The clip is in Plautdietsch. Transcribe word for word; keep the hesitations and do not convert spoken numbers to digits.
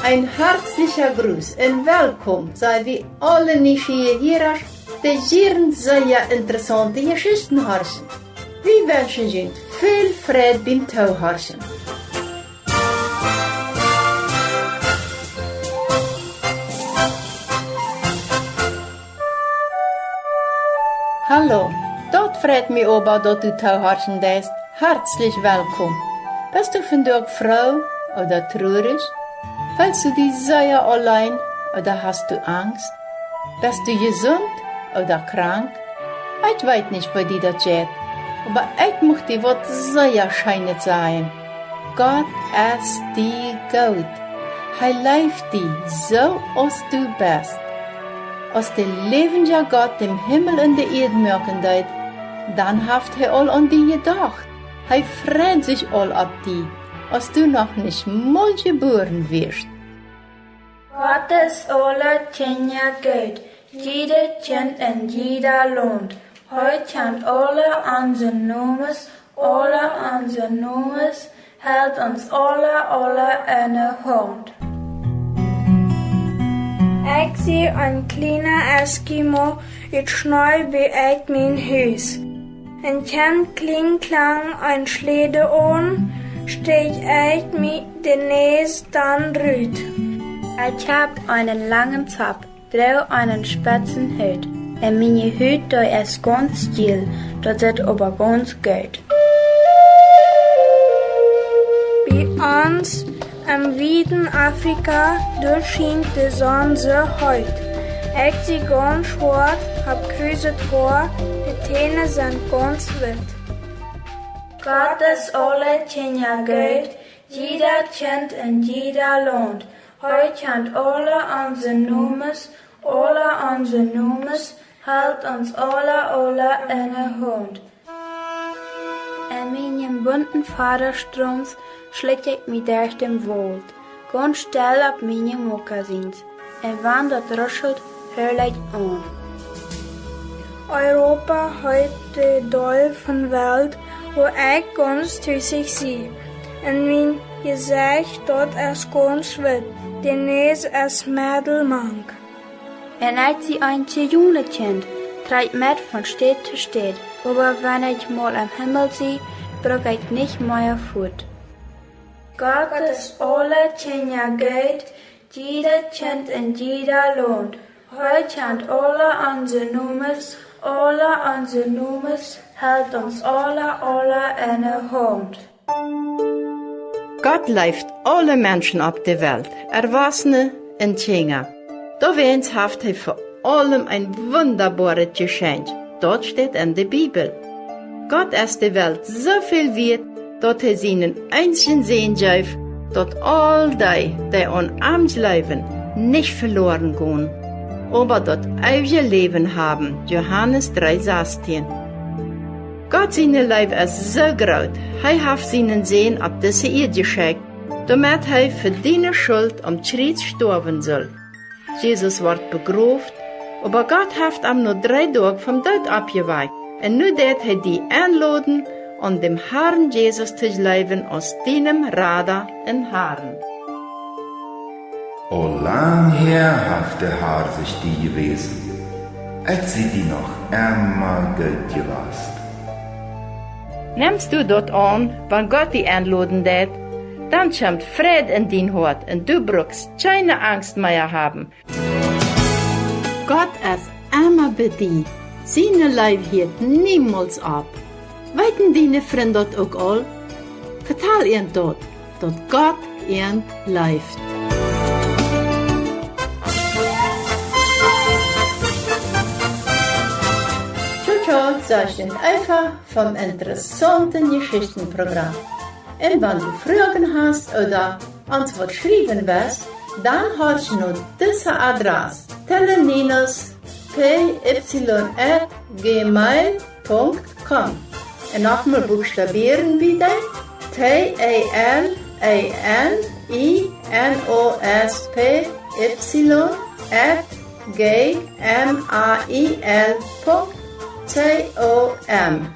Een hartlicha Gruss un welkom sent wie aule nieschiere Hierasch, dee jieren sea interessaunte Jeschichten horchen. Wie wenschen junt väl Freid biem Toohorchen. Hallo, daut freit mie oba, daut du toohorchen deist. Hartlich welkom. Best du vondoag froo ooda truarich? Feelst du die sea auleen ooda hast du Angst? Best du jesunt ooda krank? Ekj weet nich, woo die daut jeit, oba ekj mucht die waut sea Scheenet sajen. Gott es die goot. Hee leeft die soo aus du best. Aus de läwendja Gott dän Himmel un de Ieed moaken deed, dan haft hee aul aun die jedocht. Hee freid sikj aul opp die, aus du noch nich mol jebuaren wieescht. Gott es aule Kjinja goot, jiedet Kjint en jiedet Launt. Hee kjant aule onse Nomes, aule onse Nomes, helt ons aule, aule enne Haunt. Ekj sie een kjliena Eskimo ut Schnee bie ekj mien Hus. Un kjeem kjlien kjlang een Schläde aun, steekj ekj mie de Näs dan rut. Ekj hab eenen langen Zopp, droag eenen spetsen Hut, un miene Hut, dee es gaunz jiel, daut sitt oba gaunz goot. Bie ons em wieden Afrika, doa schient de Sonn soo heet. Ekj sie gaunz schwoat, hab kruset Hoa, de Täne sent gaunz witt. Gott es aule Kjinja goot, jiedet Kjint en jiedet Launt. Hee kjant aule onse Nomes, aule onse Nomes, helt ons aule, aule enne Haunt. En mienen bunten Fadastroms schlikj ekj mie derch dän Woolt, gaunz stell opp miene Mokassins, un wan daut ruschelt, hol ekj aun. Europa heet de Deel von Welt, wua ekj gaunz tusich sie. Un mien Jesecht, daut es gaunz witt, de Näs es medelmank. Un ekj sie een Zionkjint, trakj met von Städ to Städ, oba wan ekj mol em Himmel sie, bruck ekj nich mea Furcht. Gott es aule Kjinja goot, jiedet Kjint en jiedet Launt. Hee kjant aule onse Nomes, aule onse Nomes, helt ons aule, aule enne Haunt. Gott leeft aule Menschen opp de Welt, Erwossne un Kjinja. Doawäajens haft hee fa aulem een wundaboaret Jeschenkj. Daut steit en de Bibel. Gott es de Welt soo väl wieet, daut hee sienen eensjen Sän jeef, daut aul dee, dee aun am jleewen, nich veloaren gonen, oba daut eewje Läwen haben. Johanes dree sastieen. Gott siene Leew es soo groot, hee haft sienen Sän opp dise Ieed jeschekjt, doamet hee fa diene Schult aum Kjriez stoawen sull. Jesus wort begroft, oba Gott haft am no dree Doag vom Doot oppjewakjt, un nu deit hee die enloden, aun däm Harn Jesus to jleewen aus dienem Rada un Harn. Aul lang häa haft de Har sikj die jewäsen. Ekj sie die noch emma goot jewast. Nemst du daut aun, wan Gott die enloden deit, dan kjemt Fräd en dien Hoat un du bruckst kjeene Angst mea haben. Gott es emma bie die. Siene Leew hieet niemols opp. Weeten diene Frind daut uk aul? Vetal an daut, daut Gott an leeft. Tjo, tjo, sajcht Eva vom interessaunten Jeschichtenprogram. Un wan du Froagen hast ooda ons waut schriewen west, dan horch no dise Adress: teleninos py at gmail punkt com. Un noch mol buchstabieren wie dee: T E L E N I N O S P Y at G M A I L punkt C O M.